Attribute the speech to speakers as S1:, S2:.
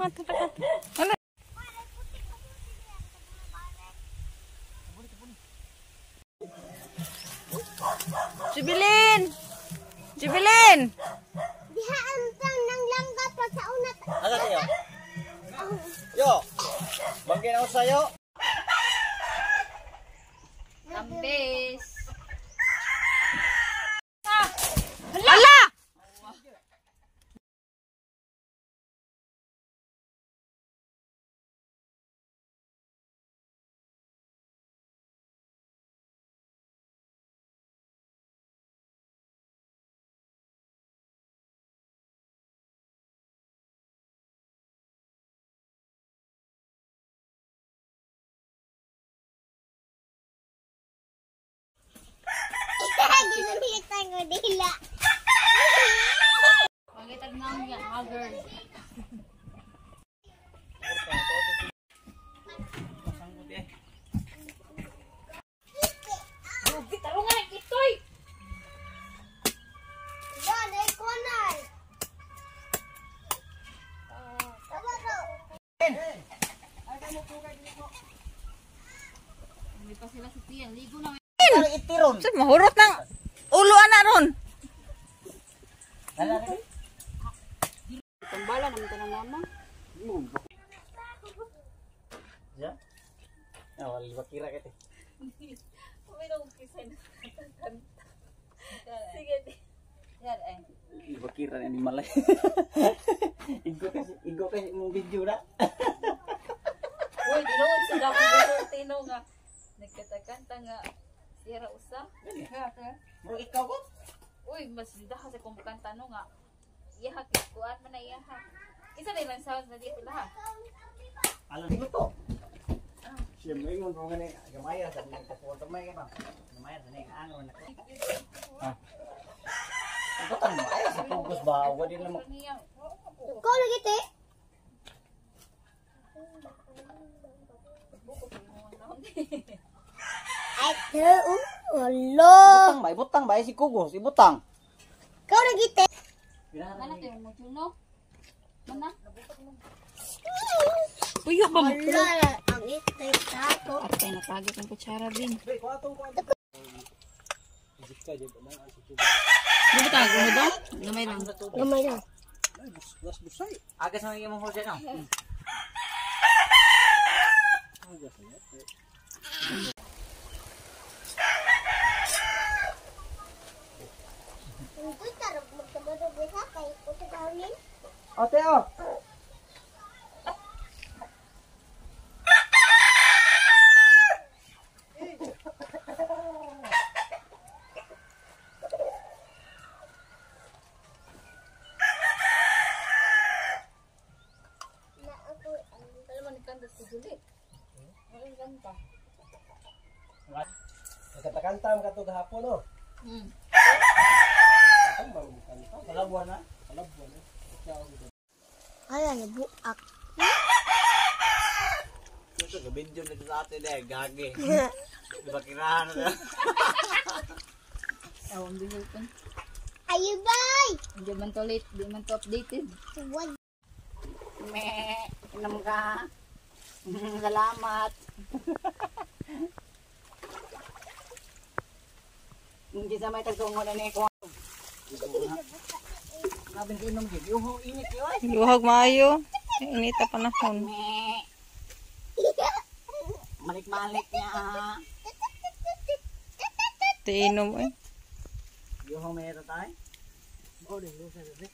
S1: Ano? Jubilin! Jubilin!
S2: Diha antang nang langga pa sa una.
S3: Asa tayo? Yo! Bangkin ako sa'yo.
S4: Tambis.
S1: Hala!
S2: Ginamit ko dila.
S4: Pagitag nang hager. Tarungan itoy.
S2: Doon ay kunan.
S4: May pa sila sa tiyan. Ligo na.
S3: Itiron.
S1: Sir, mahurot ng ulo ana ron.
S4: Tambala naman ta ng mama.
S3: Ya? Ah, wala ba kira kete.
S4: Sige. Yan eh.
S3: Iba kira ni animal. Igo kasi mong video na.
S4: Uy, tinuod sa dako gusto tino nga. Nagkatakanta nga sira usa.
S3: Bro, ikaw ko?
S4: Uy, mas daha sa kung kanta no nga. Iyaha kay kuan man na iyaha. Isa na ilang sounds na dito laha.
S3: Alam ko to. Siya mo ingon ko ngani gamay ra sa nang kapuan tamay ka ba. Gamay ra sa nang ano na. Ha. Ibutang mo ay sa pugos ba wa din lang
S2: Ikaw lagi te. Ay, alo.
S3: Ibutang ba, ibutang ba si kugos, ibutang.
S2: Ikaw lagi te.
S4: Mana tayo mo no? Mana?
S1: Puyo ba mo?
S2: Wala, ang itay tapo.
S4: Atay natagit ang kutsara din.
S1: Di ba tago mo daw? Gamay lang.
S2: Gamay lang.
S3: Agas na imong hose no.
S2: Hindi tarog magkabarog sa kay utagawin.
S3: Ate oh.
S2: Na ako ang
S4: Alam mo ni kanta si Julie. Ano kanta?
S5: Nagkatakanta ang kato gahapon, no?
S3: Kalabuan na.
S5: Kalabuan, eh.
S2: Ala na buak.
S3: Ito sa video nito sa atin eh, gagi. Di ba kirahan na?
S4: Awang bihulpon.
S2: Ayo bay.
S4: Hindi man to late, di man to updated.
S2: Wag
S3: Me, inom ka. Salamat. Hindi sa may tagtungo na ni ko. Nabing inom gid. Yuho init yoy.
S1: Luhag maayo. Inita panahon.
S3: Me. Malik-malik niya.
S1: Tiinom eh.
S3: Yuho may tatay.
S5: Oh, di, lusa, lusa.